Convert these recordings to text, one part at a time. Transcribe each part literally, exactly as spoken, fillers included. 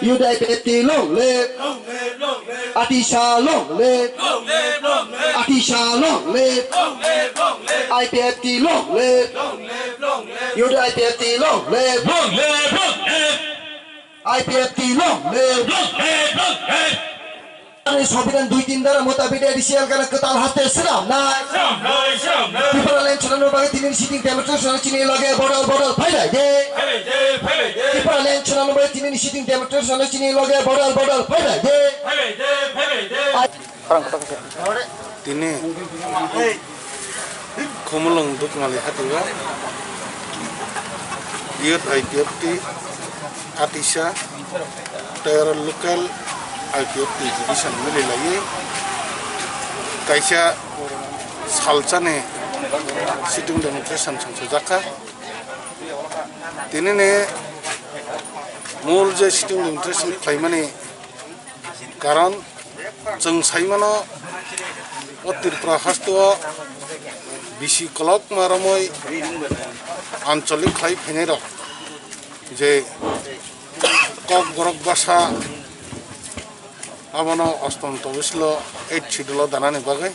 U D I P F T long live. Atisha long live. Atisha long live. I P F T long live. U D I P F T long live. I P F T long live. Songbidhan dui tin dara mutabik A D C elkano kwtal haste swnamnai. Swnamnai, swnamnai. Tipraland swnamna bagwi tini sitting demonstration chini loge bodol bodol phailai de. Phailai de, phailai de. Tipraland swnamna bagwi tini sitting demonstration chini loge bodol bodol phailai de. Phailai de, phailai de. Tini Khumulwng Dukmali hati o Youth I P F T Atisha tei oro local I P F T division mili laiwi kaisa salsani sitting demonstration chwng sujak kha. Tinini mul je sitting demonstration khlaimani karon chwng sai mano, o Tripura haste o bisi kolokma romwi ancholik khlai phainai rok je Kokborok basa abono ostom tobisilo eight schedule o danani bagwi.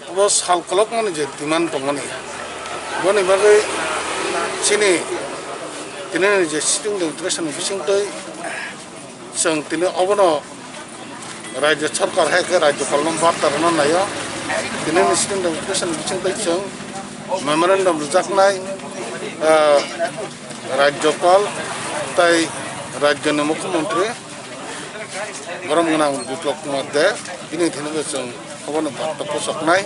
Obo sal kolokmani je demand tongmani, boni bagwi chini tinini je sitting demonstration ni bisingtwi chwng tini obono Rajya Sarkar hai khe Rajyapal no barta rwna naio. Tinini sitting demonstration ni bisingtwi chwng memorandum rwjaknai, ah, Rajyapal tei Rajyani Mukhyamantri borom gwnang Biplab Kumar Deb, bini thani bo chwng obono barta pochoknai.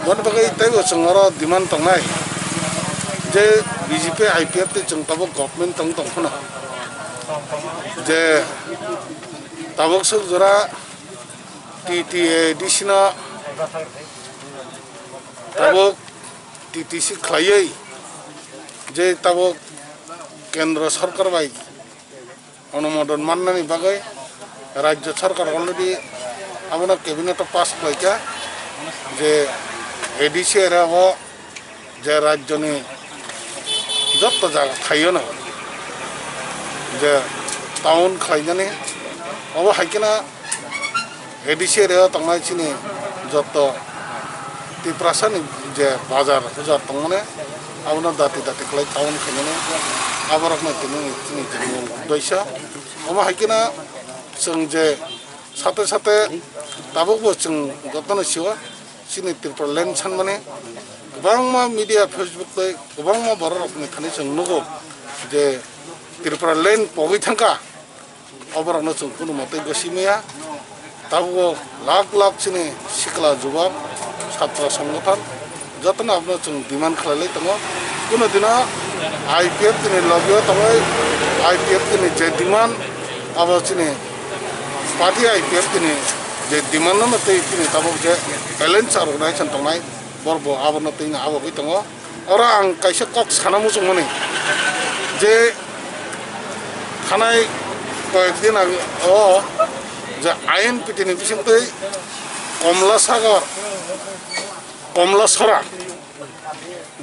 Boni bagwi teibo chwng oro demand tongnai je B J P I P F T chwng tabuk government tong tong phano je tabuk swk jora T T A D C no tabuk T T C khlaiwi je tabuk Kendra Sarkar bai onumodon mannani bagwi Rajya Sarkar already abono cabinet o pass khlaikha je A D C area o je rajyoni jotto jaga khaiono je town khlainani, obo hai kheno A D C area o tongnai chini jotto Tiprasani je bazar hujar tongmani, abono dati dati khlai town khaimani, aborokno tini chini tini doisa. Omo hai kheno chwng je sate sate tabukbo chwng jotono sio chini Tripura land sanmani kwbangma media, Facebook tei kwbangma bororokni thani chwng nugo je Tripura land pogwi thangkha. Oborokno chwng kunu motwi gosi maya. Tabukbo lak lak chini sikla jubak, chatra songothan jotono abono chwng demand khlailai tongo. Kunu dino I P F T ni lobby o tongwi I P F T ni je demand, abo chini party I P F T ni je demand no twi chini tabuk je alliance organization tongnai, borok bo abono twi no abogwi tongo. Oro ang kaisa kok sana muchungmani je thanai koyek din ag-, o je I N P T ni bisingtwi Komla Sagar, Komla Sora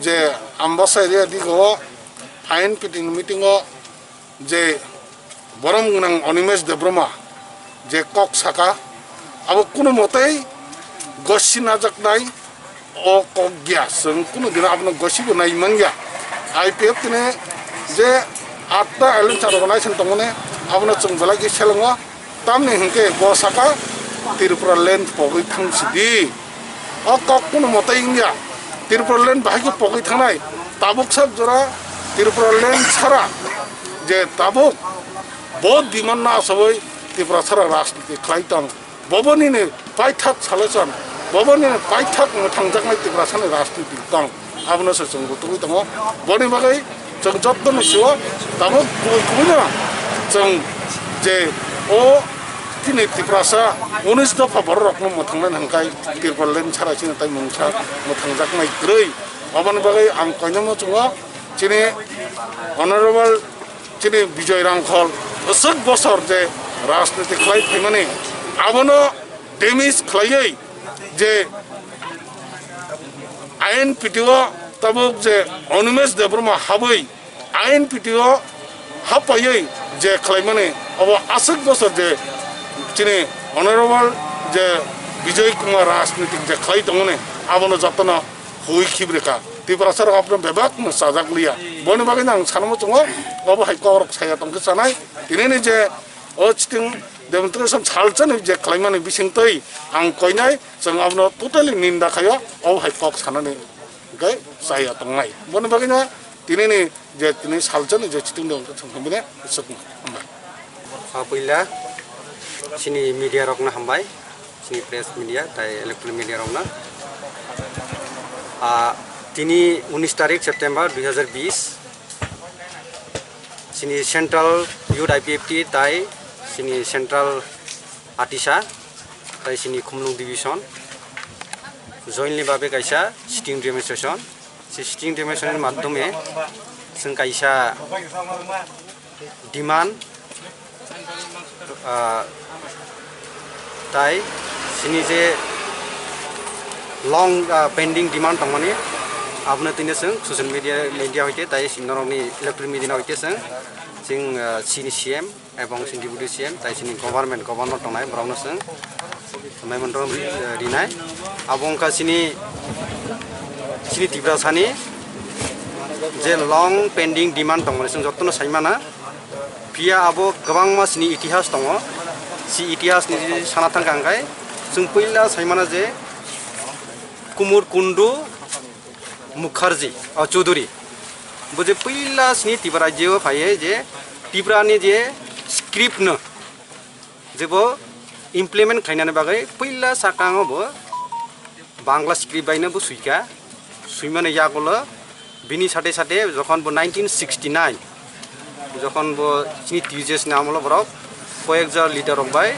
je Ambasa area digo o I N P T ni meeting o je borom gwnang Animesh Debbarma je kok saka, abo kunu motei gosi najaknai o kok ya, chwng kunu dino abono gosi bo nai mangya. I P F T ni je atta alliance organization tongmani, abono chwng belai khe selengo. Tamni hinkhe bo saka Tripura land pogwi thang sidi. O kok kunu motei wngya. Tripura land bahai khe pogwi thangnai. Tabuk sak jora Tripura land sara je tabuk bo demand no asogwi Tripura sara rajniti khlai tong. Bobo nini paithak solution, bobo nini paithak mwthangjaknai Tripura sani rajniti tong. Abono se chwng rutugwi tongo. Boni bagwi chwng jotono sio tabuk kubui kubui no chwng je o chini Tiprasa unis dopha bororokno mwthangnani hwnkhai Tripura land sara chini tai mungsa mwthangjaknai kwrwi. Aboni bagwi ang koinoma chwngo chini Honorable chini Bijoy Rangkhol bwswk bosor je rajniti khlai phaimani abono damage khlaiwi je I N P T o tabuk je Animesh Debbarma habwi I N P T o Hapaiwi je khlaimani, abo aswk bosor je chini honorable je Bijoy Kumar rajnitik je khlai tongmani, abono jotono hui khibrikha. Tiprasa rok abono bebak no chajak liya. Boni bagwi no ang sanmo chungo, obo hai kokrok saya tongkhe chanai. Tinini je o chiting demonstration salchani je khlaimani bisingtwi ang koinai, chwng abono totally ninda khaio, obo hai kok sanani hwnkhe chaya tongnai. Boni bagwi no tinini je tini salchani je chiting demonstration khlaimani swk hambai. Ah, puila chini media rokno hambai, chini press media tai electronic media rokno. Ah, tini unis tarik September dui hajar bis, chini Central Youth I P F T tai chini Central Atisa tai chini Khumlung Division jointly babe kaisa sitting demonstration. Si sitting demonstration ni madhyome chwng kaisa demand, ah, tai chini je long, ah, pending demand tongmani, abono tini chwng social media, media hoite tai norokni electronic media hoite chwng, chwng, ah, chini C M ebong chini Deputy C M tai chini government, governor tongnai borokno chwng memorandum ri-, rinai. Abo wngkha chini, chini Tiprasani je long pending demand tongmani chwng jotono saimana. Phiya abo kwbangma chini itihas tongo. Si itihas ni sana thangkha hwnkhe chwng puila saimana je Kumur Kundu Mukherjee, o Chaudhary. Bo je puila chini Tipra rajyo phaiye je Tipra ni je script no je bo implement khlainani bagwi puila sakango bo Bangla script baino bo suikha. Suimani yagulo bini sate sate jokhon bo nineteen sixty nine, jokhon bo chini T U J S ni amolo borok koyek jon leader rok bai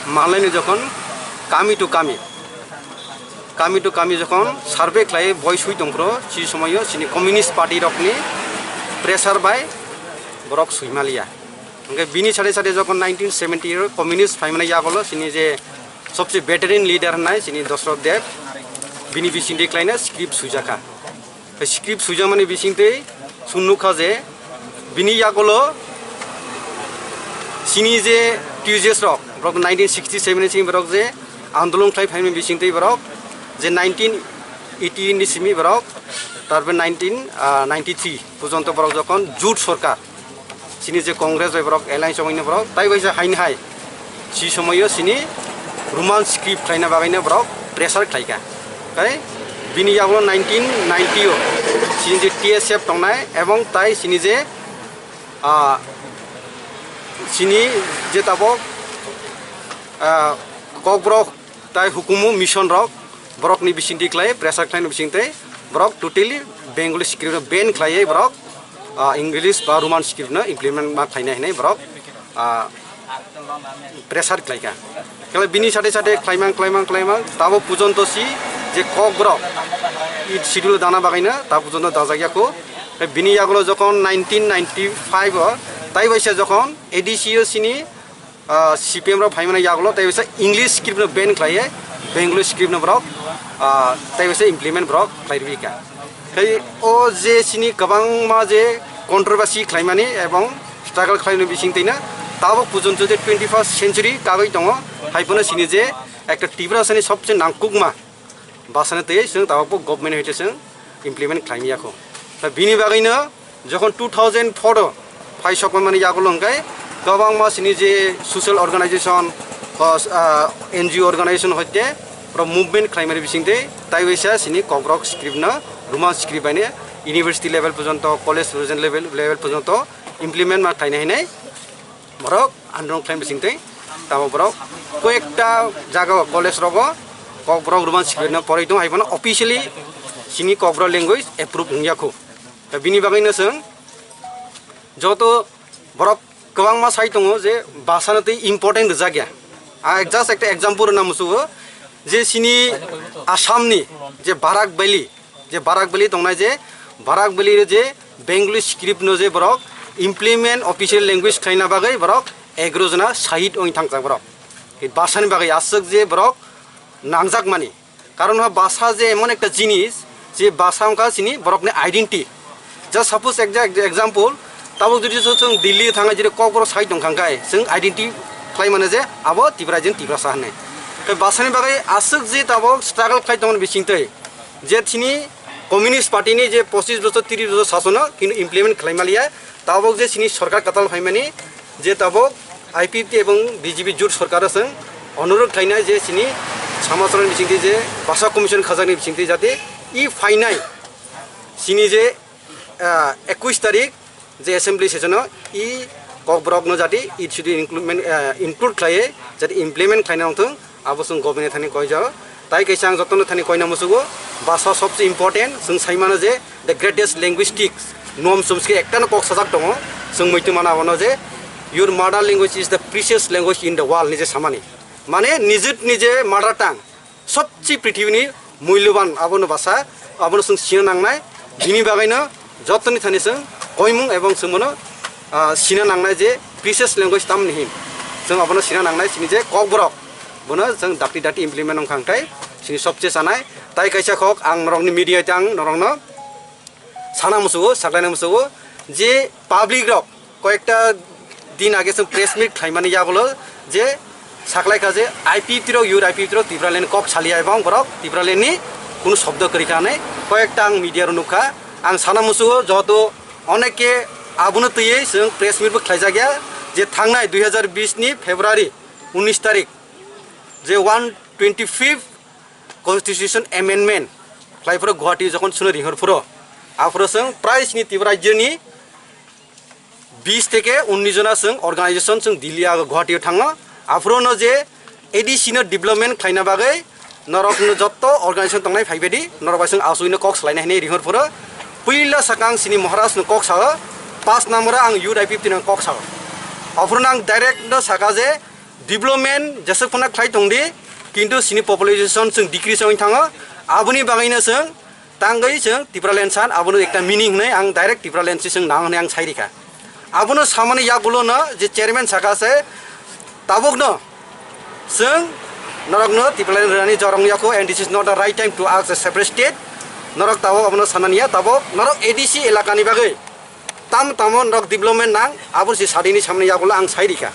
malaini jokhon kami to kami, kami to kami jokhon survey khlai boi sui tongphuru, si somoio chini Communist Party rokni pressure bai borok suimaliya. Hwnkhe bini sate sate jokhon nineteen seventy communist phaimani yagulo chini je sobse veteran leader hwnai chini Dosroth Deb, bini bisingtwi khlaina script suijakha. Script suijakmani bisingtwi chwng nukha je bini yagulo chini je T U J S rok, borok nineteen sixty seven ni simi borok je andolon khlai phaimani bisingtwi borok je nineteen eighty ni simi borok, tarpore nineteen ninety three porjonto borok jokhon jut sorkar, chini je Congress bai borok alliance wngwi borok tai bai se haini hai si somoio chini Roman script khlaina bagwino borok pressure khlaikha. Tai bini yagulo nineteen ninety o chini je T S F tongnai ebong tai chini je, ah, chini je tabok, ah, Kokborok tai hukumu mission rok borokni bisingtwi khlai pressure khlaina bisingtwi borok totally Bengali script no ban khlaiwi borok, ah, English ba Roman script no implement ma khlaina hinwi borok, ah, pressure khlaikha. Khe bini sate sate khlaimang khlaimang khlaimang tabo pujonto si je Kokborok Eighth Schedule dana bagwino ta pujonto dajak yakho. Bini yagulo jokhon nineteen ninety five o tai bai se jokhon A D C o chini ah, C P M rok phaimani yagulo tai bisa English script no ban khlaiye, Bengali script no borok, ah, tai bisa implement borok khlai rwikha. Tei o je chini kwbangma je controversy khlaimani ebong struggle khlaimani bisingtwino tabuk pujonto je twenty first century kagwi tongo, hai phano chini je ekta Tiprasani sobse nangkukma basani twi chwng tabuk bo government hoite chwng implement khlaimiyakho. Tei bini bagwino jokhon two thousand four o phai sokmani yagulo hwnkhe kwbangma chini je social organization, ah, N G O organization hoite borok movement khlaimani bisingtwi tai waisa chini Kokborok script no Roman script baine university level porjonto, college level, level porjonto implement ma khlaina hinwi borok andolon khlaimani bisingtwi tamo borok koyekta jaga o college rogo Kokborok Roman script no poroi tongo, hai phano officially chini Kokborok language approve wngya kho. Da bini bagwi no chwng joto borok kwbangma sai tongo je basa no tei important rijak ya. A just ekta example rwna musugo je chini Assam ni je Barak Valley, je Barak Valley tongnai je Barak Valley je Bengali script no je borok implement official language khlaina bagwi borok egaro jona shahid wng thangchak borok. Basani bagwi aswk je borok nangjakmani. Karon ha basa je emon ekta jinis, je basa wngkha chini borokni identity. Just suppose ekja-, example, Tabuk jodi chwng Delhi thangwi jodi kokborok sai tongkha khe chwng identity khlai mano je abo Tipra jin Tiprasa hinwi. Tei basani bagwi aswk je tabuk struggle khlai tongmani bisingtwi je chini Communist Party ni je pochis bochor, tris bochor sasono kintu implement khlai maliya, tabuk je chini sorkar kwtal phaimani je tabuk I P F T ebong B J P jut sorkar o chwng onurodh khlainai je chini samachoroni bisingtwi je basa commission khajakni bisingtwi jate i phainai chini je ah, ekush tarik je assembly session o i kokborok no jati it should be include, ah, include khlaiwi jati implement khlaina wngthung, abo chwng government thani koijao. Tai kaisa ang jotono thani koina musugo, basa sobse important, chwng sai mano je the greatest linguistics, nom chumske ekta no kok sajak tongo, chwng muitu mana abono je your mother language is the precious language in the world ni je samani, mane nijit nije mother tongue sobchi prithibini mulyoban abono basa, abono chwng sina nangnai. Bini bagwino jotoni thani chwng koimung ebong chwng bono, ah, sina nangnai je precious language tamni hin. Chwng abono sina nangnai chini je kokborok. Bono chwng dakti dakti implement wngkha khe chini sobche chanai. Tai kaisa kok ang norokni media tang norokno sana musugo, saklaina musugo je public rok koyekta din age chwng press meet khlaimani yagulo je saklaikha je I P F T rok, your I P F T rok Tipraland kok saliya ebong borok Tipraland ni kunu shobdo kwrwikha hinwi koyekta ang media rok nukha. Ang sana musugo joto oneke abono twiwi chwng press meet bo khlaijakya je thangnai dui hazar bis ni February unis tarik je one twenty fifth Constitution Amendment khlai phuru Guwahati jokhon suno rihor phuru, aphuru chwng prai chini Tripura rajyoni bis theke unnis jona chwng organization chwng Delhi ag-, Guwahati o thango. Aphuru no je A D C no development khlaina bagwi norok no jotto organization tongnai phai bedi norok bai chwng aswino kok salaina hinwi rihor phuru. Puila sakang chini Maharaj no kok sao, pas number ang U D I P F T no kok sao. Aphuru no ang direct no saka je development jeswk phano khlai tong di, kintu chini population chwng decrease wngwi thango, aboni bagwino chwng tangwi chwng Tipraland san, abono ekta meaning hwnwi ang direct Tipraland se chwng nang hwnwi ang sai rikha. Abono samani yagulo no je chairman saka se tabukno chwng norokno Tipraland rwnani jorong yako, and this is not the right time to ask a separate state. Norok tabuk abono sanani ya, tabuk norok A D C elakani bagwi Tam tamo norok development nang, abo se sadini samani yagulo ang sai rikha.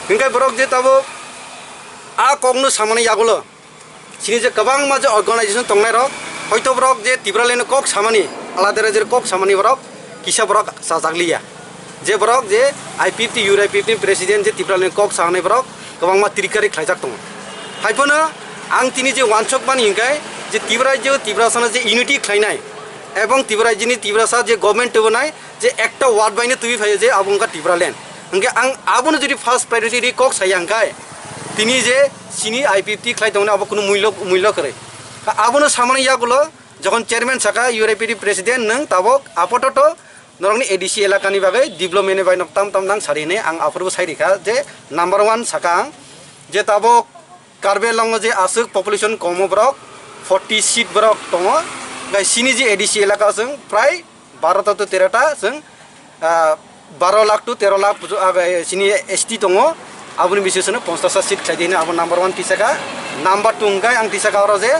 Hinkhe borok je tabuk a kokno samani yagulo, chini je kwbangma je organization tongnai rok, hoito borok je Tipraland kok samani, alada rajyoni kok samani borok, kisa borok chajak liya. Je borok je I P F T, U D I P F T ni president je Tipraland kok sanai borok, kwbangma trikari khlaijak tongo. Haiphano ang tini je wansok mani hinkhe je Tripura rajyo, Tiprasano je unity khlainai, ebong Tripura rajyoni Tiprasa je government tubunai, je ekta word baino twi phaio je abo wngkha Tipraland. Hwnkhe ang abono jodi first priority ri kok saya hwnkhe tini je chini I P F T khlai tongmani abo kunu mullo, mullo kwrwi. Abono samani yagulo jokhon chairman saka, U D I P F T president nwng tabok apototo norokni A D C elakani bagwi development ni bai nok tam tam nang sari hinwi ang aphuru sai rikha je number one saka ang je tabok Karbi Anglong o je aswk population komo borok forty seat borok tongo, gai chini je A D C elaka chwng prai baro ta to tero ta chwng, ah, baro lakh to tero lakh bujo-, ah, gai chini S T tongo, aboni bising sono ponchash ta seat khlai di hinwi abo number one tisaka, number two hwnkhe ang tisaka oro je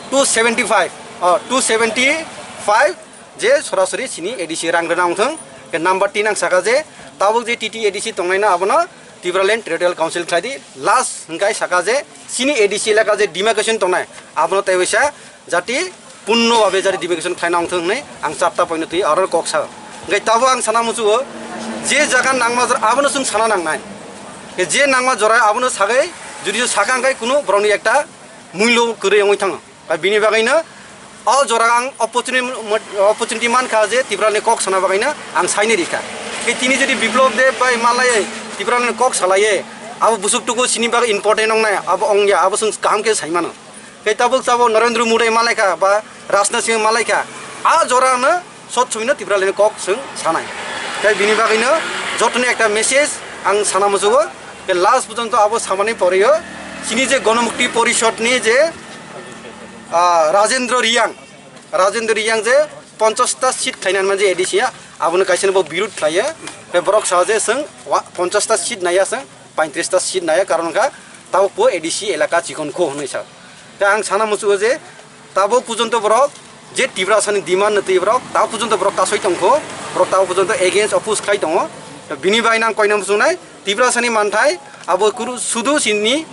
two seventy five, oh, two seventy five je sorasori chini A D C rang rwna wngthung. Ke number tin ang saka je tabuk je T T A D C tongnaino abono Tipraland Territorial Council khlai di. Last hwnkhe saka je chini A D C elaka je demarcation tongnai abono tei waisa jati punno babe jati demarcation khlaina wngthung hinwi ang chapta poino twi aro kok sao. Hwnkhe tabuk ang sana muchugo je jaga nangma jora abono chwng sana nangnai. Ke je nangma jora abono sagwi jodi saka hwnkhe kunu borokni ekta muilo kwrwi wngwi thango. Bai bini bagwino o jora ang opportunity, opportunity mankha je Tipraland kok sana bagwino ang saini rikha. Ke tini jodi Biplop Deb bai malai Tipraland kok salaiye, abo busuk tuku chini bagwi important wngnai, abo wngya, abo chwng kaham khe sai mano. Ke tabuk chabo Narendra Modi malaikha ba Rajnath Singh malaikha, a jora no sot somino Tipraland kok chwng sanai. Tei bini bagwino jotoni ekta message ang sana muchugo. Ke last porjonto abo samani porio chini je Gonomukti Porishod ni je, ah, Rajendra Riyang, Rajendra Riyang je ponchash ta seat khlainani man je A D C ya, abono kaisa bo birud khlaiya. Tei borok sa je chwng wa-, ponchash ta seat naiya chwng, paintrish ta seat naiya, karon wngkha tabuk bo A D C elaka chikon kho hwnwi sa. Tei ang sana muchugo je tabuk porjonto borok Je Tiprasani demand no twi borok ta porjonto borok kasoi tongkho, borok ta porjonto against oppose khai tongo. To bini bai nang koina muchungnai Tiprasani manthai abo kuru sudu chini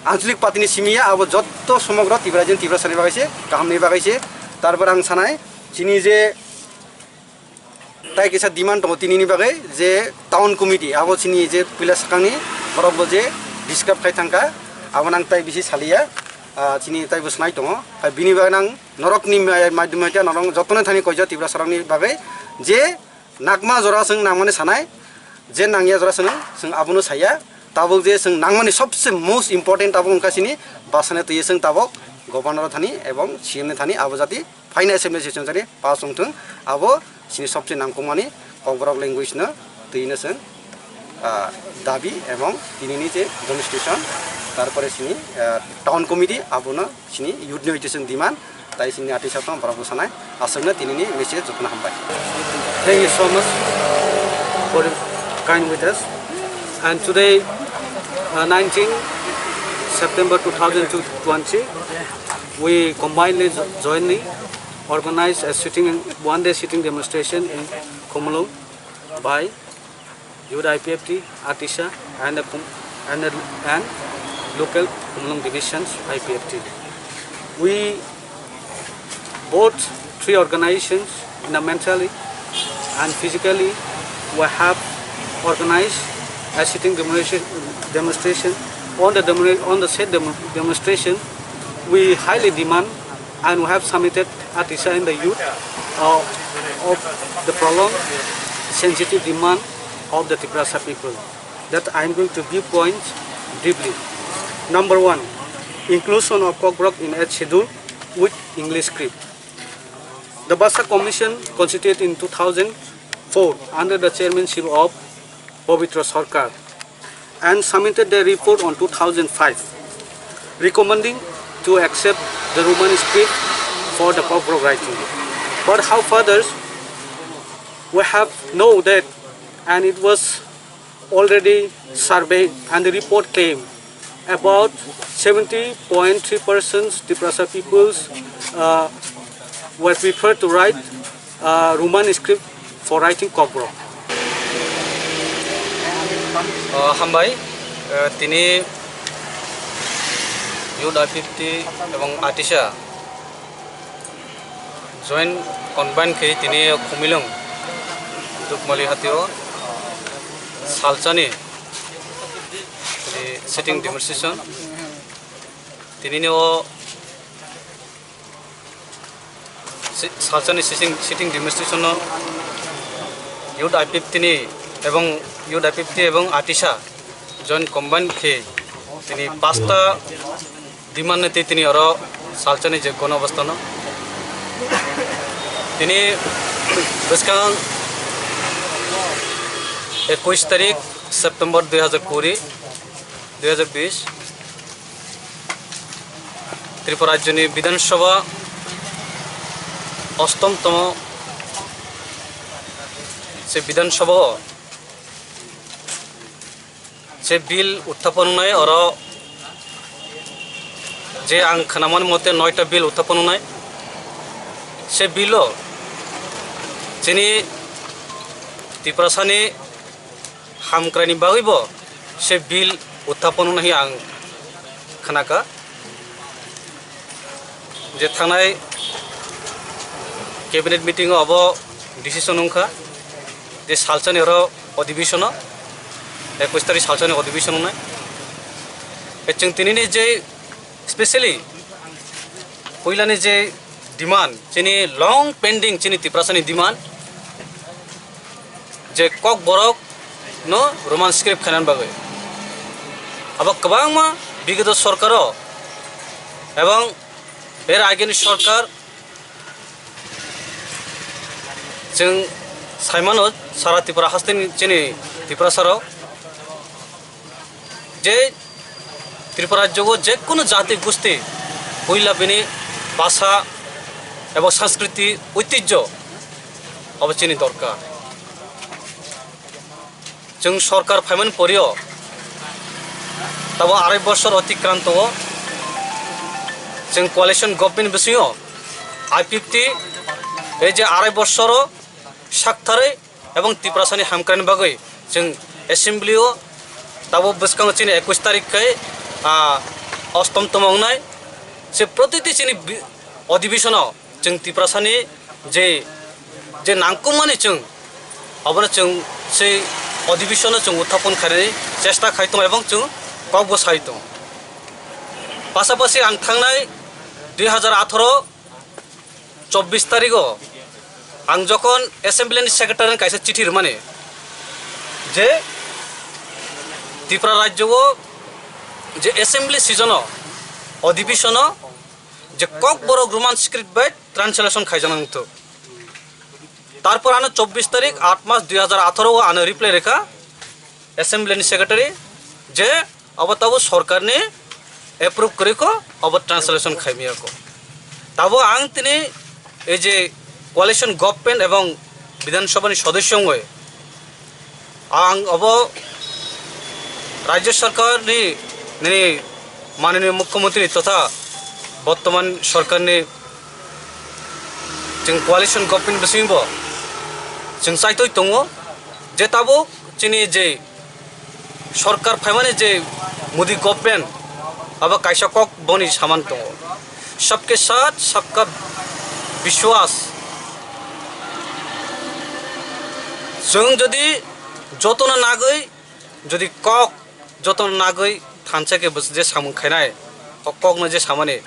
anchalik party ni simi ya, abo jotto somogro Tiprajin Tiprasani bagwi se, kahamni bagwi se. Tarpor ang sanai chini je tai kisa demand tongo tinini bagwi je town committee abo chini je puila swkangni borok bo je describe khai thangkha abo nang tai bisi saliya, ah, chini tai bo swnai tongo. Hai bini bagwi nang norokni mai-, maidum maita norok jotono thani koija Tiprasa rokni bagwi je nakma jora chwng nangmani sanai, je nangya jora chwng, chwng abono saya. Tabuk je chwng nangmani sobse most important tabuk wngkha chini basani twi chwng tabuk governor thani ebong C M ni thani abo jati phaina assembly session jani pass wngthwng, abo chini sobse nangkukmani Kokborok language no twi no chwng, ah, dabi ebong tinini je demonstration, tarpore chini, ah, town committee abono chini youth ni hoite chwng demand, tai chini ati satong borok bwsanai aswkno tinini message jotono hambai. Thank you so much for your kind with us. And today, uh, nineteen September two thousand twenty, we combinedly jo-, jointly organized a sitting, one-day sitting demonstration in Khumulwng by Youth I P F T, ATISA, and the com-, and the, and local Khumulwng divisions I P F T. We both three organizations, in a mentally and physically, we have organized a sitting demonstration, demonstration. On the demon-, on the said demo-, demonstration, we highly demand and we have submitted ATISA and the youth, uh, of the prolonged sensitive demand of the Tiprasa people that I am going to give points briefly. Number one, inclusion of Kokborok in eighth schedule with English script. The Basa Commission constituted in two thousand four under the chairmanship of Pabitra Sarkar and submitted their report on two thousand five, recommending to accept the Roman script for the Kokborok writing. But how fathers, we have no that, and it was already surveyed, and the report came about seventy point three percent Tiprasa peoples, uh, were preferred to write, uh, Roman script for writing Kokborok. Uh, hambai, uh, tini Youth I P F T ebong ATISA joint combine khe tini Khumulwng Dukmali hatio salsani tini sitting demonstration. Tini o si-, salsani sitting, sitting demonstration no Youth I P F T ni ebong Youth I P F T ebong ATISA joint combine khe tini pasta demand ni twi tini oro salsani je kono obostano tini bwskang ekush tarik September dui hajar kuri, dui hajar bish, Tripura rajyoni Bidhan Sabha ostom tomo se Bidhan Sabha o se bill uthapon wngnai, oro je ang khwnamani mote noita bill uthapon wngnai. Se bill o chini Tiprasani hamkraini bagwi bo se bill uthapon wngnai ang khnaka. Je thangnai cabinet meeting o abo decision wngkha je salsani oro odhibishono, ekush tarik salsani odhibishon wngnai. E chwng tinini je specially puilani je demand, chini long pending chini Tiprasani demand, je Kokborok no Roman script khainani bagwi. Abo kwbangma bigoto sorkaro ebong er ageni sorkar chwng saimano sara Tripura hasteni chini Tiprasarok je Tripura rajyo o je kono jati gusti puila bini bhasha ebong sanskriti oitijjo abo chini dorkar. Chwng sorkar phaimani porio tabo arai bosor otikranto o chwng coalition government bisingo I P F T, ei je arai bosoro saktharwi ebong Tiprasani hamkraini bagwi chwng assembly o tabuk bwskango chini ekush tarik khai, ah, ostom tongma wngnai. Se protiti chini bi-, odibishono chwng Tiprasani je, je nangkukmani chwng abono chwng sei odibishono chwng uthapon khainani chesta khai tongo ebong chwng kokbo sai tongo. Pasapasi ang thangnai dui hajar atharo chobbish tarigo ang jokhon assembly ni secretary ni kaisa chithi rwmani je Tripura rajyo o je assembly session o, odibishono je Kokborok Roman script bai translation khaijaknai wngthok. Tarpor ano chobbish tarik aat mas dui hajar atharo o ano reply rwkha assembly ni secretary je abo tabuk sorkarni approve kwrwi kho, abo translation khaimiyako. Tabuk ang tini ei je coalition government ebong Bidhan Sabha ni sodosyo wngwi ang abo rajyo sorkarni, nini mananiya mukhyamantri totha bortoman sorkarni chwng coalition government bisingbo chwng chaitoi tongo je tabuk chini je sorkar phaimani je Modi government, abo kaisa kok boni saman tongo, "Sabke saath sabka vishwas." Chwng jodi jotono nagwi, jodi kok jotono nagwi thansa khe bwswk je samung khainai, o kokno je samani,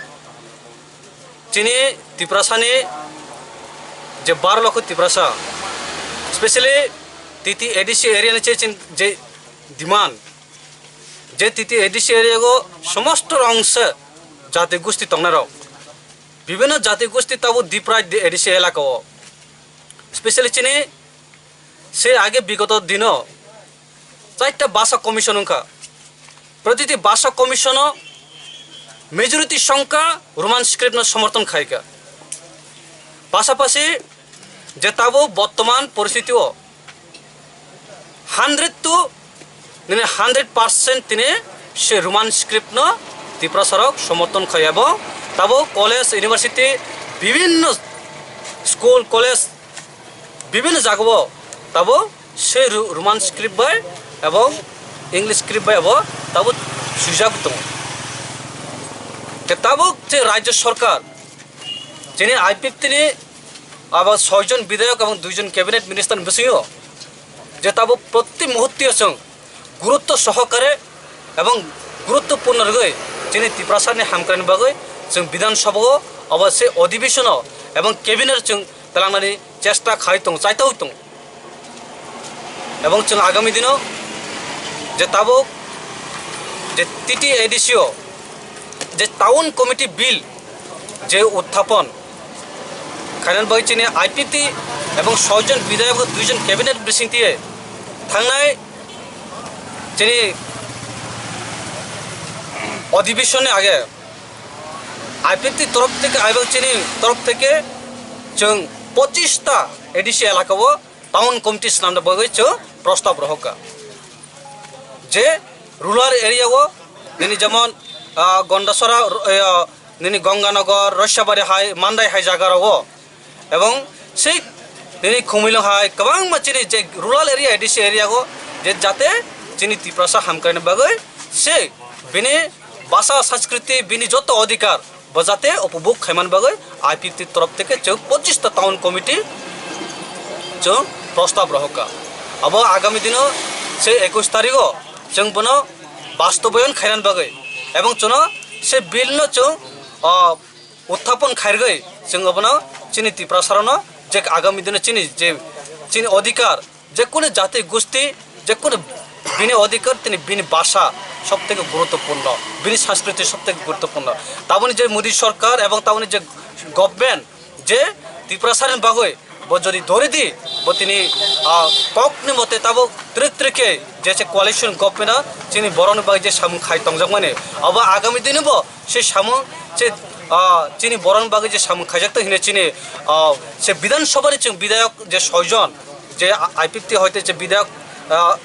chini Tiprasani je baro lokho Tiprasa, specially T T A D C area ni che chin je demand, je T T A D C area go somosto rongse jati gusti tongnai rok, bibhinno jati gusti tabuk Tripura A D C elaka o, specially chini se age bigoto dino chaita bhasha commission wngkha. Protiti bhasha commission o majority songkha Roman script no somorthon khaikha. Pasapasi je tabuk bortoman poristiti o hundred to nini hundred percent tini se Roman script no Tiprasa rok somorthon khai, abo tabuk college, university, bibhinno school, college, bibhinno jagao tabuk se Ru-, Roman script bai ebong English script bai abo tabuk swijak tongo. Te tabuk je rajyo sorkar, chini I P F T ni abo soi jon bidhayok ebong dui jon cabinet minister ni bisingo je tabuk proti muhurte chwng gurutto sohokare ebong guruttopurno rwgwi chini Tiprasani hamkraini bagwi chwng Bidhan Sabha o abo se odibishono ebong cabinet chwng twlangnani chesta khai tongo, chaitoi tongo. Ebong chwng agami dino je tabuk je T T A D C o je town committee bill je uthapon khainani bagwi chini I P T ebong soi jon bidhayok, dui jon cabinet bisingtwi thangnai chini odibishon ni age I P T torof theke, ebong chini torof theke chwng pochista A D C elaka o town committee swnamna bagwi chwng prostab rohorkha. Je rural area o nini jemon, ah, Gondasora, ah, nini Ganganagar, Roisabari hai, Mandai hai jaga rogo, ebong sei nini Khumulwng hai kwbangma chini je rural area, A D C area o je jate chini Tiprasa hamkraini bagwi se bini bhasha, sanskriti, bini joto odhikar bo jate upobhog khaimani bagwi I P T torof theke chwng pochista town committee chwng prostab rohorkha. Abo agami dino se ekush tarigo chwng bono bastobayon khainani bagwi ebong chwngno se bill no chwng, ah, uthapon khairgwi chwng obono chini Tiprasarokno je agami dino chini je chini odhikar, je kunu jati gusti, je kunu bini odhikar, tini bini bhasha sob theke guruttopurno, bini sanskriti sob theke guruttopurno. Taboni je Modi sorkar ebong taboni je government je Tiprasarokni bagwi bo jodi dori di, bo tini, ah, kokni mote tabuk trik trik khe je se coalition government o chini borokni bagwi je samung khai tongjak mani, abo agami dino bo se samung se, ah, chini borokni bagwi je samung khaijak tong hwnwi chini, ah, se Bidhan Sabha ni chwng bidhayok je soi jon, je I P F T hoite je bidhayok, ah,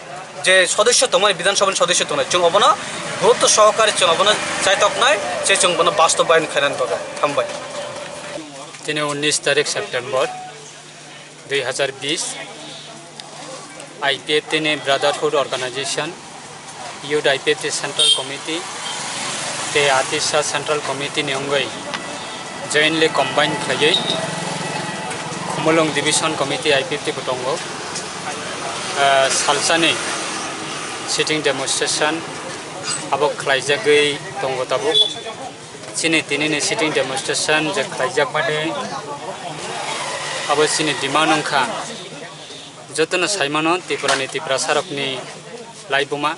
je sodosyo tongmani, Bidhan Sabha ni sodosyo tongnai, chwng obono gurutto sohokare chwng obono chaitoknai, se chwng bono bastobayon khainani bagwi. Hambai. Tini unnish tarik September dui hazar bish, I P F T ni Brotherhood Organization, Youth I P F T Central Committee tei Artist Central Committee ni wngwi jointly combine khlaiwi Khumulwng Division Committee I P F T bo tongo. Ah, salsani sitting demonstration abo khlaijagwi tongo tabuk. Chini tinini sitting demonstration je khlaijak mani, abo chini demand wngkha. Jotono saimano Tripurani Tiprasarokni laibuma.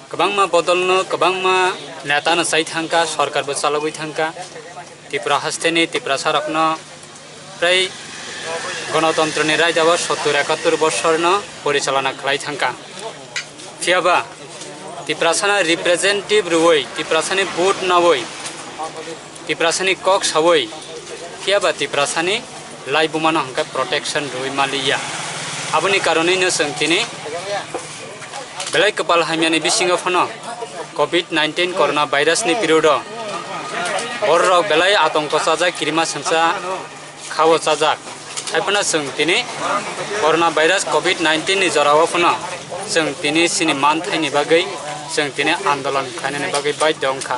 Kwbangma bodolno, kwbangma netano chai thangkha, sorkarbo chalogwi thangkha. Tripura hasteni Tiprasarokno Tei Gonotontroni raidao sottur ekattur bosorno porichalona khlai thangkha. Phiyaba Tiprasano representative rwui, Tiprasani vote naui, Tiprasani kok saui, phiyaba Tiprasani laibumano hwnkhe protection rwui maliya. Aboni karonwino chwng tini belai kwpal hamyani bisingo phano covid nineteen corona virus ni period o bororok belai atongko chajak, kirima sengsa khao chajak. Haiphano chwng tini corona virus covid nineteen ni jorao phano chwng tini chini manthaini bagwi chwng tini andolon khlainani bagwi baidhyo wngkha.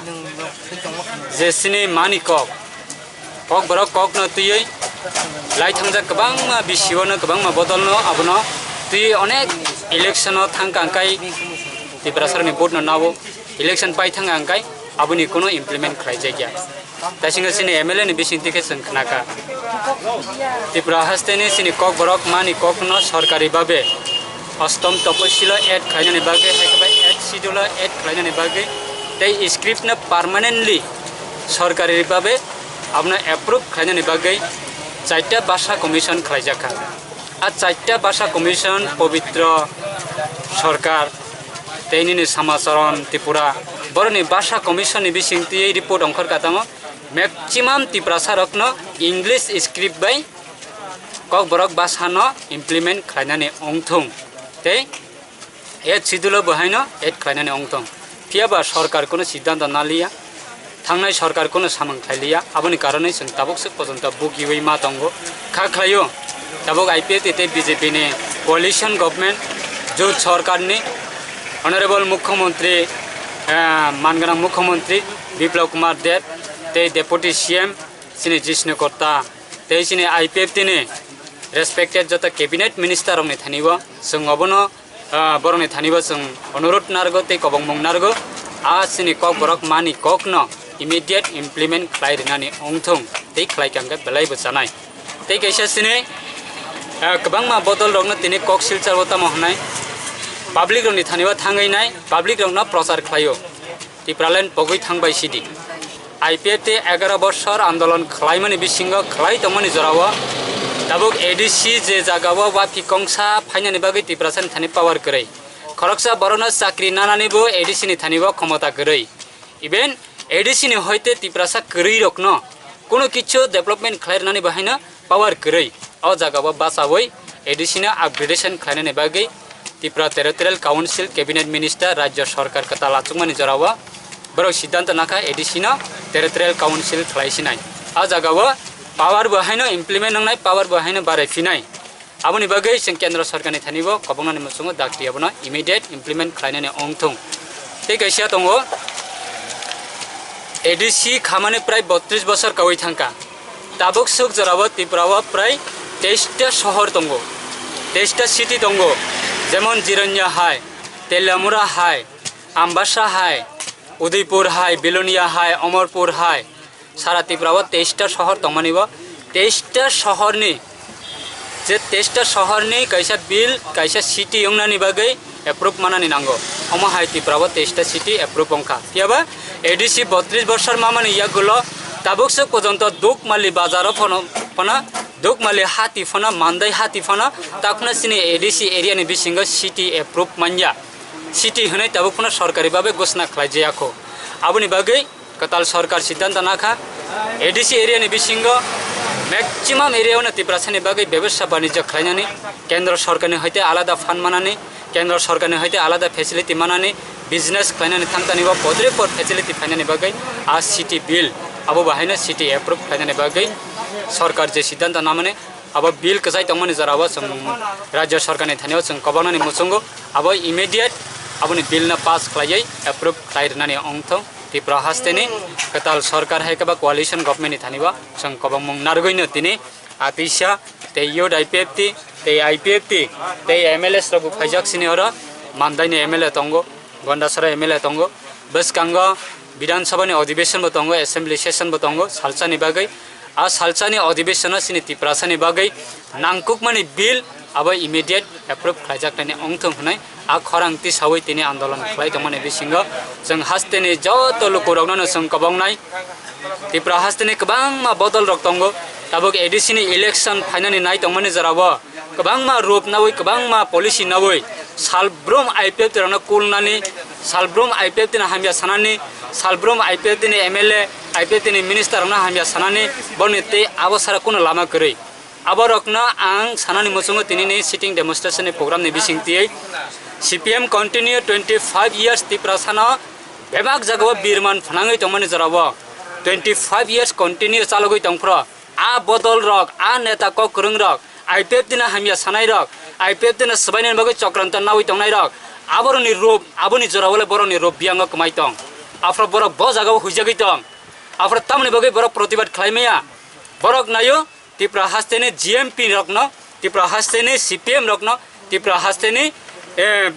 Je chini mani kok, kok borok kokno twiwi lai thangjak kwbangma bisi o no kwbangma bodol no abono twiwi onek election o thangkha hwnkhe Tiprasarokni vote no nao election pai thangkha hwnkhe aboni kuno implement khlaijakya. Taisingo chini M L A ni bisingtwi khe chwng khnakha. Tripura hasteni chini kokborok mani kokno sorkari babe ostom toposilo add khlainani bagwi, hai khe bai eighth schedule o add khlainani bagwi tei script no permanently sorkari babe abono approve khlainani bagwi chaita basa commission khlaijakha. A chaita basa commission Pobitro Sorkar tei nini Samacharan Tripura boroni basa commission ni bisingtwi report ongkhorkha tamo. Maximum Tiprasarokno English script bai Kokborok basa no implement khlainani wngthung tei eighth schedule o bo haino add khlainani wngthung. Phiyaba sorkar kuno siddhanto naliya, thangnai sorkar kuno samung khlailiya, aboni karonwi chwng tabuk swk pojonto bugiwi ma tongo. Kha khlaio, tabuk I P F T tei B J P ni coalition government, jot sorkar ni Honorable Mukhyamantri, eh, manganang Mukhyamantri Biplab Kumar Deb tei Deputy C M chini Jishnu Kotta tei chini I P F T ni respected joto cabinet minister rokni thani o chwng obono, ah, borokni thani o chwng onurot narwgo tei kobongmung narwgo. A chini kokborok mani kokno immediate implement khlai rwnani wngthung tei khlai kha hwnkhe belai bo chanai. Tei kaisa chini, ah, kwbangma bodol rokno tini kok silchar o tamo hwnai public rokni thani o thangwi nai public rokno prochar khlaio. Tipraland pogwi thangbai sidi. I P F T egaro bosor andolon khlaimani bisingo khlai tongmani jorao tabuk A D C je jagao wapi kongsa phainani bagwi Tiprasani thani power kwrwi. Khoroksa borokno chakri nanani bo A D C ni thani bo khomota kwrwi. Even A D C ni hoite Tiprasa kwrwi rokno kuno kichu development khlai rwnani bo haino power kwrwi. O jagao bachaui A D C no upgradation khlainani bagwi Tripura Territorial Council Cabinet Minister Rajya Sorkar kwtal achukmani jorao borok siddhanto nakha A D C no Territorial Council khlai sinai. O jagao power bo haino implement wngnai, power bo haino barai phinai. Aboni bagwi chwng Kendra Sorkarni thani bo kobongnani muchungo dakti abono immediate implement khlainani wngthung. Tei kaisa tongo, A D C khamani prai botris bosor kaui thangkha. Tabuk swk jorao Tripura o prai teista sohor tongo, teista city tongo, jemon Jiranya hai, Teliamura hai, Ambasa hai, Udaipur hai, Bilonia hai, Omorpur hai, sara Tripura o teista sohor tongmani bo, teista sohorni je teista sohorni kaisa bill, kaisa city wngnani bagwi approve manani nango. Omo hai Tripura o teista city approve wngkha. Phiyaba A D C botris bosor mamani yagulo tabuk swk pojonto Dukmali bazaro phano, phano Dukmali hati phano, Mandai hati phano, takhwna chini A D C area ni bisingo city approve manya. City hwnwi tabuk phano sorkari babe ghosna khlaijaya kho. Aboni bagwi kwtal sorkar siddhanto nakha, A D C area ni bisingo maximum area o no Tiprasani bagwi bebsa banijyo khlainani, Kendra Sorkarni hoite alada fund manani, Kendra Sorkarni hoite alada facility manani, business khlainani thangtani o podre pod facility phainani bagwi a city bill, Abo bahaino city approve khlainani bagwi sorkar je siddhanto namani, abo bill kwchai tongmani jorao chwng rajya sorkarni thani-o chwng koboknani muchungo abo immediate aboni bill no pass khlaiwi approve khlai rwnani wngthung. Tripura hasteni kwtal sorkar hai khe ba coalition government ni thani-o chwng kobokmung narwgwino tini atisa tei youth I P F T tei I P F T tei M L As rok bo phaijak sini oro, Mandai ni M L A tongo, Gondasara M L A tongo, bwskango Bidhan Sabha ni adhibeshon bo tongo, assembly session bo tongo salsani bagwi. A salsani adhibeshon o chini Tiprasani bagwi nangkukmani bill abo immediate approve khlaijaknani wngthung hwnwi a khorang tisawi tini andolon khlai tongmani bisingo chwng hasteni joto lukurokno no chwng koboknai. Tripura hasteni kwbangma bodol rok tongo, tabuk A D C ni election phainani nai tongmani jorao kwbangma rup nawi, kwbangma policy nawi salbrum I P F T rokno kulnani, salbrum I P F T ni hamya sanani, salbrum I P F T ni M L A, I P F T ni minister rokno hamya sanani, boni tei abo sara kuno lama kwrwi. Aborokno ang sanani muchungo tinini sitting demonstration ni program ni bising twi C P M continue twenty five years Tiprasano bebak jagao birman phnangwi tongmani jorao twenty five years continue chalogwi tongphro. A bodol rok, a neta kok kwrwng rok, I P F T no hamya sanai rok, I P F T no swbainani bagwi chokranto nawi tongnai rok, aborokni rup, aboni jorao le borokni rup biyango kwmai tong. Aphro borok bo jagao huijagwi tong. Aphro tamoni bagwi borok protibad khlai maya. Borok naio Tripura hasteni G M P rokno, Tripura hasteni C P M rokno, Tripura hasteni, eh,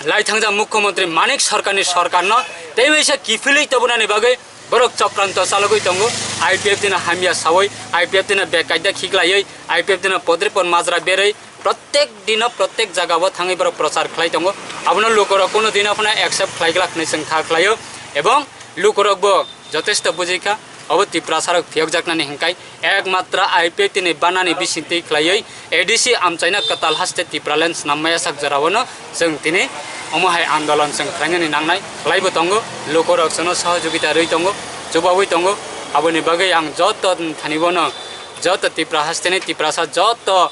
lai thangjak Mukhyamantri Manik Sarkarni sarkarno tei waisa kiphilwi tobonani bagwi borok chokranto chalogwi tongo. I P F T no hamya sawi, I P F T no bekaida khiklaiwi, I P F T no podre pod majra berwi, prottek dino prottek jagao thangwi borok prochar khlai tongo. Abono lukorok kuno dino phano accept khlai glak hwnwi chwng kha khlaio, ebong lukorokbo jotesto bujikha, obo Tiprasarok phiyokjaknani hinkai ekmatra I P F T ni banani bisingtwi khlaiwi A D C amchaina kwtal haste Tipraland snam maya sak jorao no chwng tini omo hai andolon chwng khlainani nangnai khlaibo tongo, lukorok chwngno sohojogita rwi tongo, chubawi tongo. Aboni bagwi ang joto thani bono, joto Tipra hasteni Tiprasa joto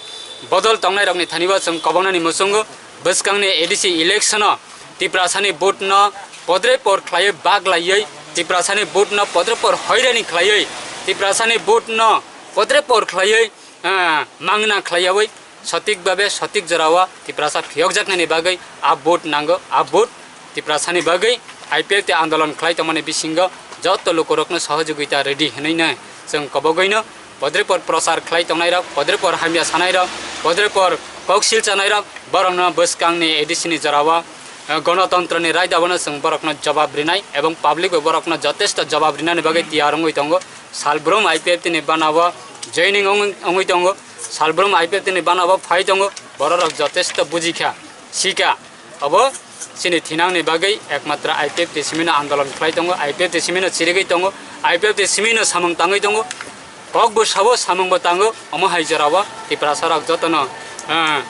bodol tongnairokni thani bo chwng kobongnani muchungo bwskangni A D C election o Tiprasani vote no podre por khlaiwi baglaiwi, Tiprasani vote no podre por hoirani khlaiwi, Tiprasani vote no podre por khlaiwi, ah, mangna khlaiyawi, sotik babe sotik jorao Tiprasa phiyokjaknani bagwi a vote nango, a vote Tiprasani bagwi I P F T andolon khlai tongmani bisingo joto lukurokno sohojogita rwdi hwnwi no chwng kobogwino podre por prochar khlai tongnairok, podre por hamya sanairok, podre por koksil chanairok, borokno bwskangni A D C ni jorao, eh, gonotontroni raidao no chwng borokno jobab rinai ebong public bo borokno jotesto jobab rinani bagwi tiyar wngwi tongo. Salbrum I P F T ni banao joining wng-, wngwi tongo, salbrum I P F T ni banao phai tongo, bororok jotesto bujikha, sikha. Obo chini thinangni bagwi ekmatra I P F T simino andolon khlai tongo, I P F T simino chirigwi tongo, I P F T simino samung tangwi tongo, kok bo sabo, samung bo tango, omo hai jorao Tiprasarok jotono, ah,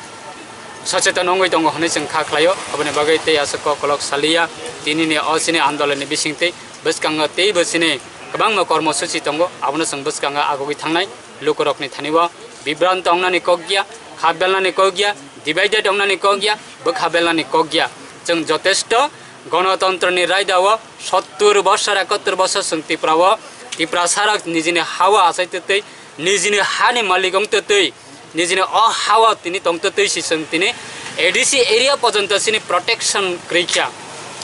socheton wngwi tongo hwnwi chwng kha khlaio. Aboni bagwi tei aswk kok kolok saliya, tinini o chini andolonni bisingtwi bwskango teibo chini kwbangma kormosuchi tongo, abono chwng bwskango agugwi thangnai. Lukurokni thani-o bibranto wngnani kok ya, kha belnani kok ya, divided wngnani kok ya, bwkha belnani kok ya. Chwng jotesto gonotontroni raidao sottur bosor, ekottor bosor chwng Tripura-o, Tiprasarok nijini ha-o achai twtwi, nijini hani malik wng twtwi, nijini o ha-o tini tong twtwi si chwng tini A D C area porjonto chini protection kwrwi kha,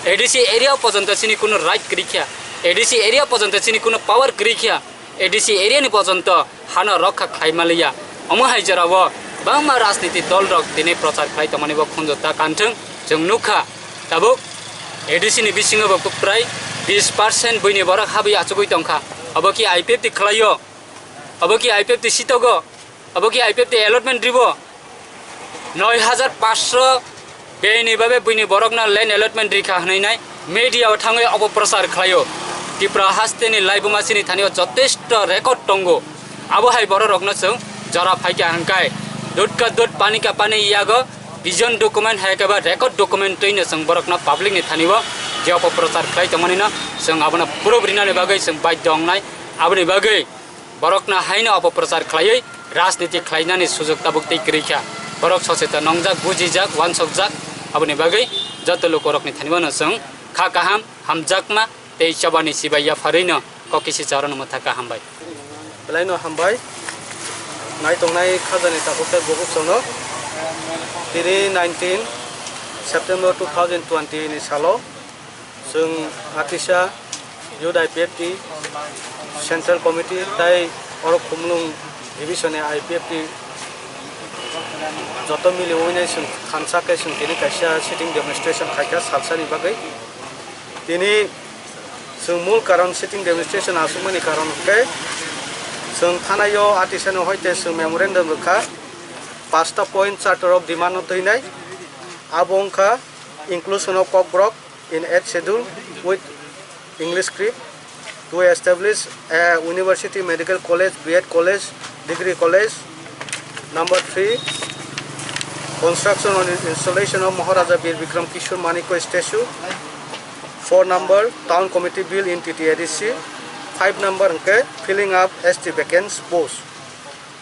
A D C area porjonto chini kuno right kwrwi kha, A D C area porjonto chini kuno power kwrwi kha. A D C area ni porjonto hano rokha khlai maliya. Omo hai jorao bangma rajniti dol rok tini prochar khlai tongmani bo khunju ta kanthung. Chwng nukha tabuk A D C ni bisingo bo prai bis percent buini borok habwi achugwi tongkha. Obo ki I P F T khlaio? Obo ki I P F T sitogo? Obo ki I P F T allotment ribo? Noi hajar paanch sho bini babe buini borokno land allotment rikha hwnwi nai media o thangwi obo prochar khlaio. Tripura hasteni laibuma chini thani-o jotesto record tongo. Abo hai bororokno chwng jora phaikha hwnkhai dut ka dut, pani ka pani yago vision document hai khe ba record document twino chwng borokno public ni thani-o je obo prochar khlai tongmani no chwng abono proof rinani bagwi chwng baidhyo wngnai. Aboni bagwi borokno haino opoprochar khlaiwi rajniti khlainani sujok tabuk tei kwrwi kha. Borok socheton nongjak, bujijak, uansukjak, aboni bagwi joto lukurokni thani-o no chwng kha kaham, hamjakma tei chobani chibai yapharwino Kokisi charo no mwthaka hambai. Belai no hambai. Nai tongnai khajani takhuk tei bukhuk chwngno. Tini nineteen September two thousand twenty ni salo chwng Atisa Youth I P F T Central Committee tei oro Khumulwng Division ni I P F T joto miliwi nai chwng thansa khe chwng tini kaisa sitting demonstration khaikha salsani bagwi. Tini chwng mul karon sitting demonstration aswkmani karon hwnkhe chwng thanai o Atisa ni hoite chwng memorandum rwkha, pasta point charter of demand no twinai, abo wngkha inclusion of Kokborok in eighth schedule with English script, to establish a university, medical college, B Ed college, degree college. Number three, construction and installation of Maharaja Bir Bikram Kishore Manikya statue. Four number, town committee bill in T T A D C. Five number hwnkhe filling up S T vacant post.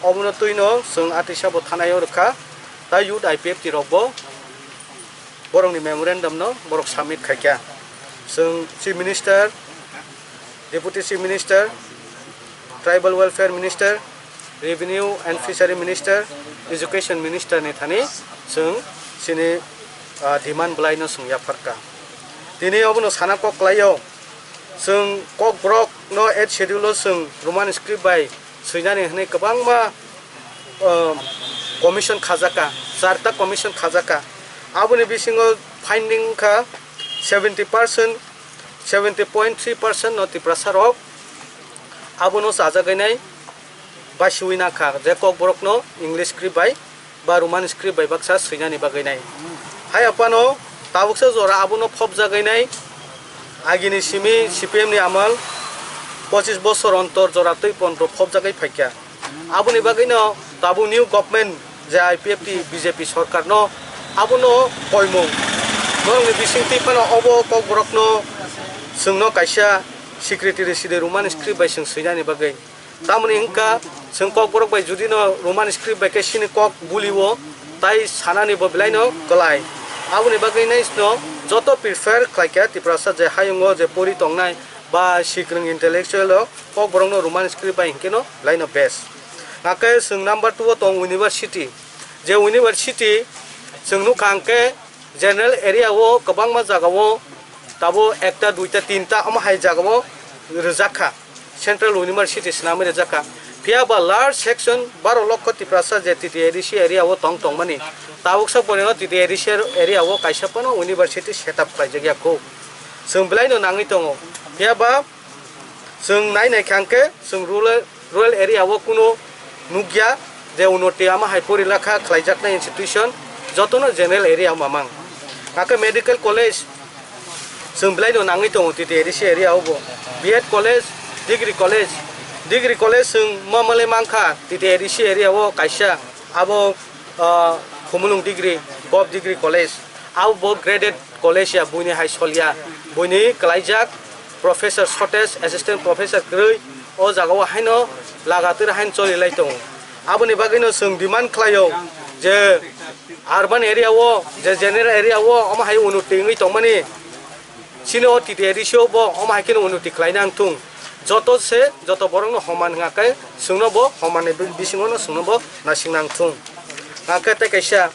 Omono twino chwng Atisa bo thanai o rwkha, tei youth I P F T rok bo borokni memorandum no borok submit khaikha. Chwng Chief Minister, Deputy Chief Minister, Tribal Welfare Minister, Revenue and Fishery Minister, Education Minister ni thani chwng chini, ah, demand belai no chwng yapharkha. Tini obono sana kok khlaio, chwng Kokborok no eighth schedule o chwng Roman script bai swinani hwnwi kwbangma, ah, commission khajaka, charta commission khajaka. Aboni bisingo finding wngkha seventy percent, seventy point three percent no Tiprasa rok abono chajagwi nai basiwi nangkha je Kokborokno English script bai ba Roman script bai baksa swinani bagwi nai. Hai aphano tabuksa jora abono phobjagwi nai agini simi C P M ni amal pochis bosor ontor jora twi pondro phobjagwi phaikha. Aboni bagwino tabuk new government je I P F T B J P sorkar no abono koimung borokni bisingtwi phano obo Kokborokno chwngno kaisa secretary side Roman script bai chwng swinani bagwi. Tamoni hwnkha chwng Kokborok bai judino Roman script bai khe chini kok bulio tai sanani bo belaino kwlai. Aboni bagwi nai chwngno joto prepare khlaikha Tiprasa je hayungo je pori tongnai ba sikrwng intellectual rok Kokborokno Roman script bai hwnkhe no belaino best. Hakhe chwng number two o tong university. Je university chwng nukha hwnkhe general area o kwbangma jaga o tabo ekta, duita, tinta omo hai jaga o rwjakha. Central University swnamwi rwjakha. Phiya ba large section baro lokho Tiprasa je T T A D C area o tong tongmani. Tabuksa porino T T A D C area o kaisa phano university set up khlaijak ya kho. Chwng belaino nangwi tongo. Phiya ba chwng nai nai kha hwnkhe chwng rural, rural area o kuno nukya je unoti ama hai pori lakha khlaijaknai institution jotono general area o mamang. Hakhe medical college chwng belaino nangwi tongo T T A D C area o bo. B Ed college, degree college, degree college chwng mamale mankha T T A D C area o kaisa abo, ah, Khumulwng degree, Bob degree college. Abo bo graded college ya, buini hai solya, buini kwlaijak professor shortage, assistant professor kwrwi, o jaga o haino lagatir haino choli lai tongo. Aboni bagwino chwng demand khlaio je urban area o, je general area o omo hai unnoti wngwi tongmani, chini o T T A D C o bo omo hai kheno unnoti khlai nang thung. Joto se, joto borok no homan hwnga khe chwngno bo homan ni bisingo no chwngno bo naising nang thung. Hwnkhe tei kaisa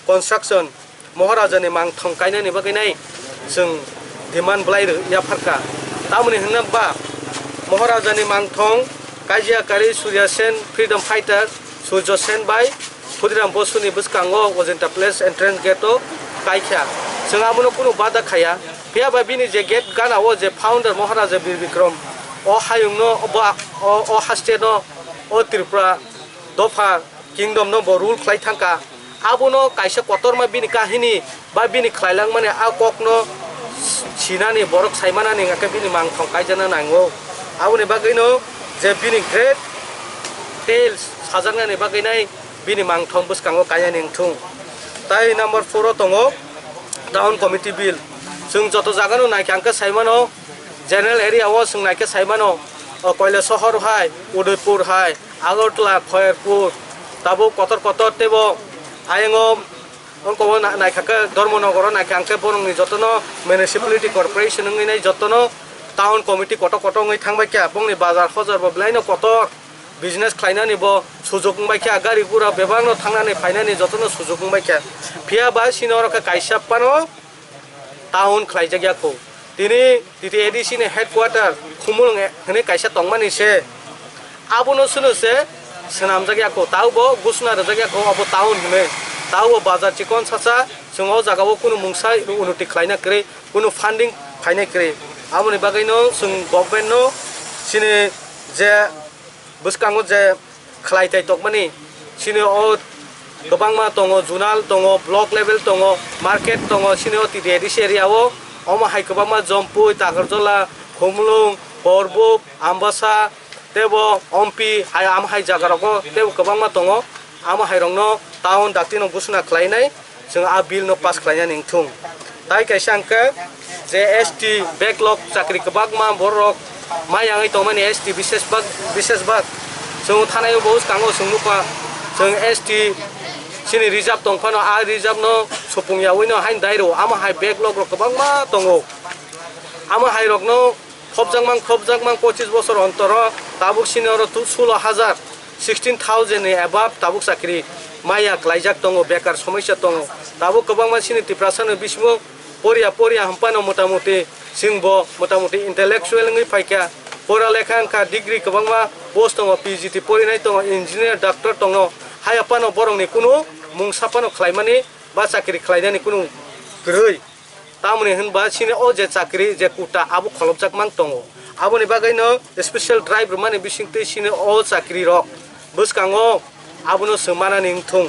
construction Maharaja ni mangthong kainani bagwi nai chwng demand bwlai rw yapharkha. Tamoni hwnna ba Maharaja ni mangthong kaijia karwi Surya Sen, freedom fighter Surjo Sen bai Khudiram Bosu ni bwskango Ojenta Place entrance gate o kaikha. Chwng abono kunu bada khaya. Phiya ba bini je gate gana o je founder Maharaja Bir Bikram o hayung no bo o, o haste no o Tripura dopha kingdom no bo rule khlai thangkha. Abono kaisa kotorma bini kahini ba bini khlailangmani a kokno sinani, borok saimanani hwnkhe bini mangthong kaijana nango. Aboni bagwino je bini great tales sajaknani bagwi nai bini mangthong bwskango kainani wngthung. Tai number four o tongo town committee bill. Chwng joto jagano naikha hwnkhe saimano, general area o chwng naikhe saimano, o Koilasohor hai, Udaipur hai, Agartala, Khairpur, tabuk kotor kotor teibo ayang o, ongko o na-, naikha khe Dharmanagar o naikha hwnkhe borokni jotono municipality corporation wngwi nai jotono town committee kotor kotor wngwi thangbai kha, bongni bazar hojar bo belaino kotor, business khlainani bo sujuk wngbai kha, gari gura bebakno thangnani phainani jotono sujuk wngbai kha. Phiya ba chini oro khe kaisa phano town khlaijak ya kho. Tini T T A D C ni headquarter Khumulwng hwnwi kaisa tongmani se, abono suno se swnamjak ya kho, taubo gusna rwjak ya kho, obo town hwnwi. Taubo bazar chikon sacha, chwng o jagao kunu mungsa unuti khlaina kwrwi, kunu funding phainai kwrwi. Aboni bagwino chwng government no chini je bwskango je khlai tai tongmani, chini o kwbangma tongo, zonal tongo, block level tongo, market tongo, chini o T T A D C area o. Omo hai kwbangma Jompui, Takarjola, Khumulwng, Korbuk, Ambasa, tebo Ompi, hai, am hai jaga rogo tebo kwbangma tongo. Amo hai rokno town dakti no gusna khlainai. Chwng a bill no pass khlainani wngthung. Tai kaisa hwnkhe je S T backlog chakri kwbangma borok mai yangwi tongmani S T bises bak, bises bak. Chwng thanai bo bwskango chwng nukha, chwng S T chini reserve tong phano a reserve no supung yaui no hain dai rw, amo hai backlog rok kwbangma tongo. Amo hai rokno Khopjakmang, khopjakmang pochis bosor ontoro tabuk sini oro tu sulo hajar, sixteen thousand ni above tabuk chakri maya klaijak tongo, bekar somosya tongo. Tabuk kwbangma sini Tiprasa ni bisingo poria poria hwnphano motamuti chwngbo motamuti intellectual wngwi phaikha, pora lekha wngkha, degree kwbangma post tongo, P G T porinai tongo, engineer, doctor tongo, haya phano borokni kunu mungsa phano khlaimani ba chakri khlainani kunu kwrwi. Tamoni hwnba chini o je chakri je quota abo kholopjak mang tongo. Aboni bagwino special drive rwmani bisingtwi chini o chakri rok bwskango abono chwng manani wngthung.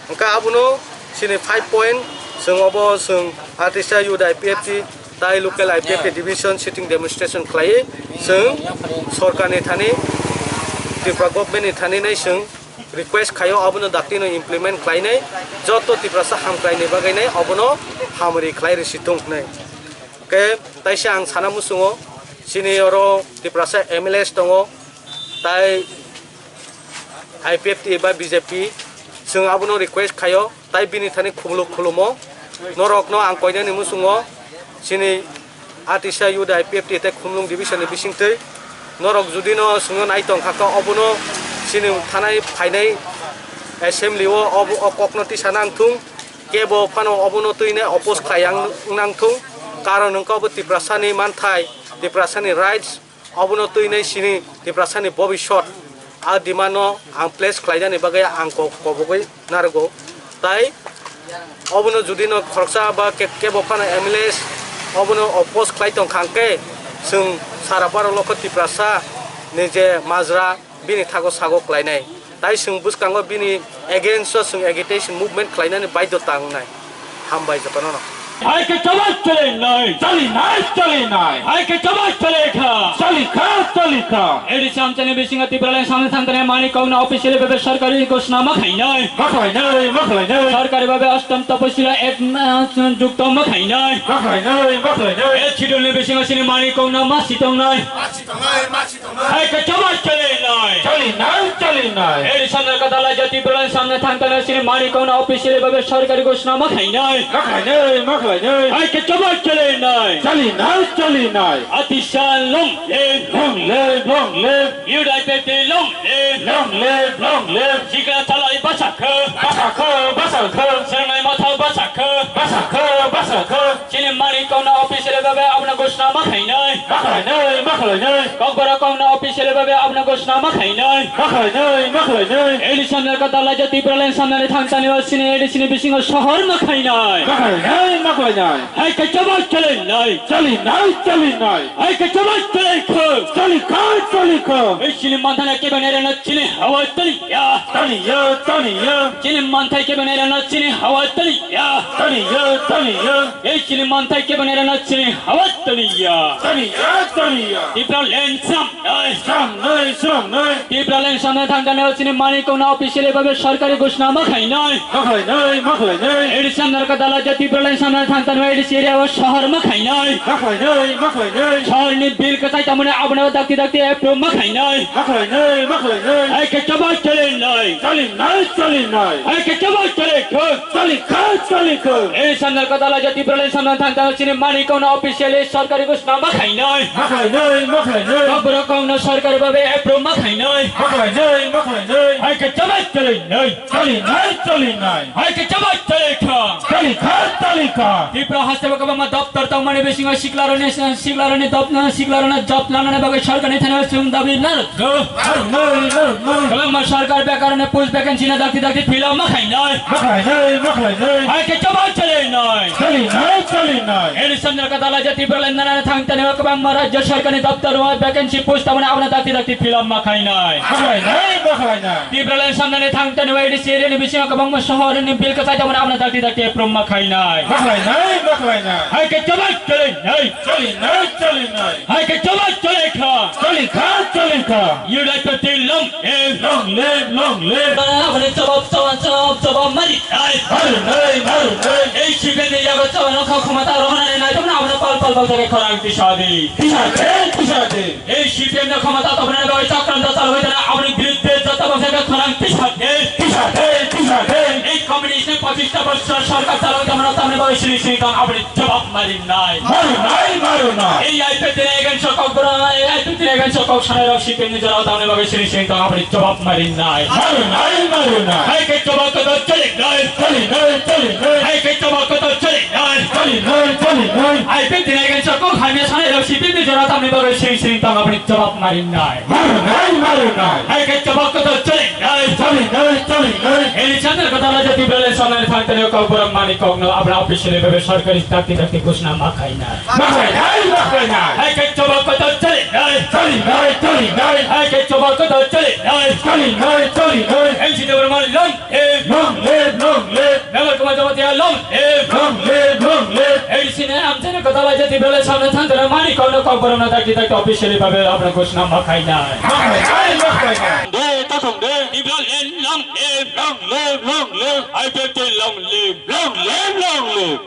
Hwnkha abono chini five point chwng obo chwng Artista Youth I P F T tai local I P F T division sitting demonstration khlaiwi chwng sorkarni thani, Tripura government ni thani nai chwng request khaio, abono dakti no implement khlainai, joto Tiprasa hamkrai ni bagwi nai obono hamri khlai rwsi tong hwnwi. Khe taisa ang sana muchungo, chini oro Tiprasa M L As tongo, tai I P F T ba B J P, chwng abono request khaio, tai bini thani khumuluk khulumo. Norokno ang koinani muchungo, chini Artista Youth I P F T tei Khumulwng Division ni bisingtwi norok judino chwngno nai tong kha khe, obono chini thanai phainai assembly o obo, o kokno tisa nang thung, kebo phano obono twinai oppose khlai yang nang thung, karon wngkha obo Tiprasani manthai, Tiprasani rights, obono twinai chini Tiprasani bobisot. A demand no ang place khlainani bagwi ang ko-, kobogwi narwgo. Tai obono judino khoroksa ba ke-, kebo phano M L As obono oppose khlai tong kha hwnkhe, chwng sara baro lokho Tiprasa ni je majra bini thago sago khlainai. Tai chwng bwskango bini against o chwng agitation movement khlainani baidhota wngnai. Hambai jotono no. Hai khe chobak chole nai. Choli nai, choli nai. Hai khe chobak chole kha. Choli kha, choli kha. Edi samchani bisingo Tipraland samne thangtane mani kokno officially bhabe sarkari ghosna ma khainai. Ma khlainai, ma khlainai. Sarkari bhabe ashtam tapasila ek na jukto ma khainai. Ma khlainai, ma khlainai. E chidulni bisingo sini mani kokno ma sitongnai. Hai khe chobak chole nai. Choli nai, choli nai. Edi samne kadala jati Tipraland samne thangtane sini mani kokno officially bhabe sarkari ghosna ma khainai. Ma khlainai, ma khlainai. Hai khe chobak chole nai. Choli nai, choli nai. Artista long live. Long live, long live. Youth I P F T long live. Long live, long live. Sikla chalai basa kho. Basa kho, basa kho. Sernai matha basa kho. Basa kho, basa kho. Chini mani kokno officially bhabe abono ghosna ma khainai. Ma khlainai, ma khlainai. Kokborok kokno officially bhabe abono ghosna ma khainai. Ma khlainai, ma khlainai. Edi samne kadala jati Tipraland samne thangtani o sini edi sini bisingo sohor ma khainai. Ma khlainai, ma khlainai. Hai khe chobak chole nai. Choli nai, choli nai. Hai khe chobak chole kho. Choli kha, choli kha. Ei chini manthana kebe nai rana chini hawa tali ya. Tali ya, tali ya. Chini manthai kebe nai rana chini hawa tali ya. Tali ya, tali ya. Ei chini manthai kebe nai rana chini hawa tali ya. Tali ya, tali ya. Tipraland sam nai. Sam nai, sam nai. Tipraland samne thangtane o chini mani kokno officially bhabe sarkari ghosna ma khainai. Ma khlainai, ma khlainai. Edi samne kadala jati Tipraland samne thangtane edi siri o sohor ma khainai. Ma khlainai, ma khlainai. Sohorni bill kwchai tamoni abono dakti dakti approve ma khainai. Ma khlainai, ma khlainai. Hai khe chobak chole nai. Choli nai, choli nai. Hai khe chobak chole kho. Choli kha, choli kha. Edi samne kadala jati Tipraland samne thangtane chini mani kokno officially sarkari ghosna ma khainai. Makhlainai, makhlainai. Kokborok kokno sorkar babe approve makhlainai. Makhlainai, makhlainai. Hai khe chobak choli nai. Choli nai, choli nai. Hai khe chobak choli kha. Choli kha, choli kha. Tripura haste bo kwbangma doptor tongmani bisingo siklaroni, siklaroni dopna, siklaroni job lanani bagwi sorkarni thani chwng dabi lar. Go. Nai, nai, nai, nai. Kwbangma sorkar bekarni post vacancy no dakti dakti fill up makhlainai. Makhlainai, makhlainai. Hai khe chobak choli nai. Choli nai, choli nai. Eni samjak kwtal jati Tipraland nana thang tani kwbangma rajya sorkarni doptor o vacancy post tabana abna dakti dakti fill up makhlainai. Makhlainai, makhlainai. Tipraland samnani thang tani A D C area ni bisingo kwbangma sohor ni bill kwchai tabana abna dakti dakti approve makhlainai. Makhlainai, makhlainai. Hai khe chobak choli nai. Choli nai, choli nai. Hai khe chobak choli kha. Choli kha, choli kha. U D F T long live. Long live, long live. Aboni chobak, chobak, chobak, chobak mari nai. Mari nai, mari nai. Ei C P M ni yago chobak no kha khomata rohonani nai tongna aboni pal pal bal jaga khorang tisa di. Tisa di, tisa di. Ei C P M ni khomata tongna bagwi chakran da chalwi tana aboni biruddhe jata bangsa khorang tisa di. Tisa di, tisa di. Ei communist ni pochista bochor sorkar chalwi tana tamni bagwi sini sini tong aboni jawab mari nai. Maru nai, maru nai. Ei I P F T ni against o kok bwrwi, ei I P F T ni against o kok sanai rok C P M ni jora tamni bagwi sini sini tong aboni jawab mari nai. Maru nai, maru nai. Hai khe jawab kotor choli nai. Choli nai, choli nai. Hai khe jawab kotor choli nai. Choli nai, choli nai. I P F T ni against o kok hamya sanai rok C P M ni jora tamni bagwi sini sini tong aboni jawab mari nai. Maru nai, maru nai. Hai khe jawab kotor choli nai. Choli nai, choli nai. Ei channel kotor jati bele sanai thang tani kok bwrwi mani kok no abra officially bebe sorkari dakti dakti ghosna makhlainai. Makhlainai, makhlainai. Hai khe chobak kotor choli nai. Choli nai, choli nai. Hai khe chobak kotor choli nai. Choli nai, choli nai. M C Debbarma long live. Long live, long live. Member Kumar Jamatia long live. Long live, long live. A D C ni amchani kotor jati bele samne thang tani mani kok no kok bwrwi no dakti dakti officially bebe abra ghosna makhlainai. Makhlainai, makhlainai. De, tathong de. Tipraland long live. Long live, long live. I P F T long live. Long live, long live.